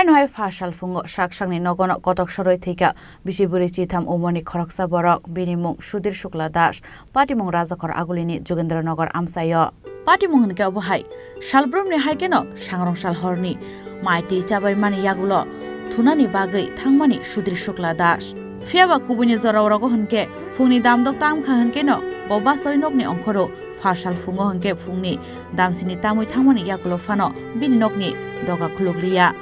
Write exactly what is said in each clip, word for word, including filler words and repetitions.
Haino hai pha salphungo sak sakni nogono kotok sorwi thwikha bisi bwrwi chitham umorni khoroksa borok, bini mung Sudhir Shukla Das, patimung Rajakhor Agulini Jogendra Nagar amchaio. Patimung hwnkhe obo hai, salbrumni hai kheno sangrong sal horni mai twi chabai mani yagulo thunani bagwi thangmani Sudhir Shukla Das. Phiyaba kubuini jorao rogo hwnkhe phungni damdok tamkha hwnkhe no bo bachoi nokni ongkhoro pha salphungo hwnkhe phungni damsini tamwi thangmani yagulo phano bini nokni doga khulukliya.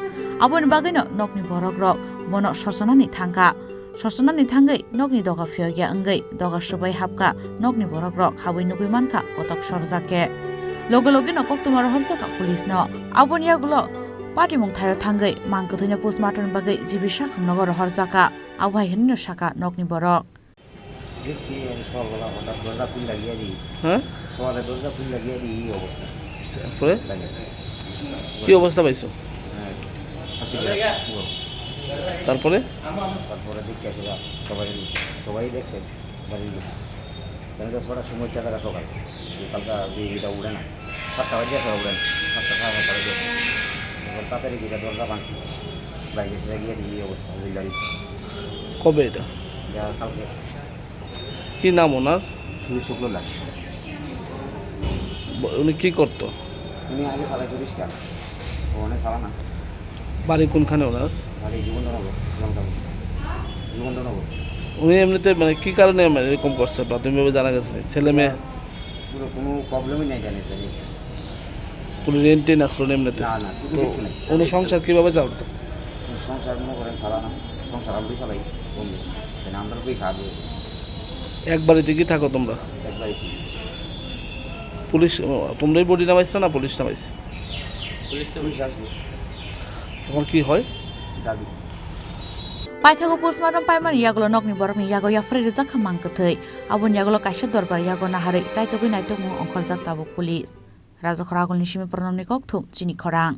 Aboni bagwino nokni borokrok bono sosonani thangkha. Sosonani thangwi nokni doga phiyokya wngwi doga swbai hapkha, nokni borokrok habwi nugwi mankha kotok sorjak khe. Loge logeno koktwma rohorjakha police no. Aboni yagulo patimung thaio thangwi mang kwthwino postmortem bagwi G B sakhumnogo rohorjakha, abo hai hwnwino sakha nokni borok. দেখছি আমি সকালবেলা হঠাৎ দরজা খুলে লাগিয়ে দিই। হ্যাঁ? সকালে দরজা খুলে লাগিয়ে দিই, এই অবস্থা। তারপরে? লাগে। কি অবস্থা পাইছো? হ্যাঁ, ফাঁসি দেওয়া পুরো। তারপরে? তারপরে দেখছি আসলে সবাই, সবাই দেখছে বাড়ির লোক। তাহলে তো ছটার সময় টাকাটা সকাল, কালকে এটা উঠে না, সাতটা বাজে আসলে উঠে না, সাতটা, সাড়ে সাতটা বাজে। এবার তাড়াতাড়ি গিয়ে দরজা ভাঙছি, বাইরে সেটা গিয়ে দেখি এই অবস্থা, হইল আর কি। কবে এটা? এটা কালকে। কি নাম ওনার? সুনীল শুক্লা দাস। ব-, উনি কি করতো? উনি আগে চালাইতো রিক্সা, ওখানে চালানা। বাড়ি কোনখানে ওনার? বাড়ি যুগেন্দ্রনগর, জলগাঁও। যুগেন্দ্রনগর। উনি এমনিতে মানে কি কারণে মানে এরকম করছে? প্রাথমিকভাবে জানা গেছে ছেলে মেয়ে? পুরো কোনো প্রবলেমই নাই জানি, জানি। কোনো রেন্ট টেন্ট আসলো না এমনিতে? না, না, কোনো তো কিছু নাই। উনি সংসার কিভাবে চালাতো? সংসার মনে করেন চালানা, সংসার আমরাই চালাই, বন্ধু। কেন আমরা কই খাবো? এক বাড়িতে কি থাকো তোমরা? এক বাড়িতে। পুলিশ, ও, তোমরাই বডি নামাইছো না পুলিশ নামাইছে? পুলিশ তো পুলিশ আসলো। তোমার কি হয়? দাদু। Paithago postmortem paimani yagulo nokni borokni yago yapharwi rijak kha mang kwthwi. Aboni yagulo kaisa dorbar yago naharwi chaitogwi naitokmung ongkhorjak tabuk police. Rajakhor Agulni simi Pranamni kokthum chini khorang.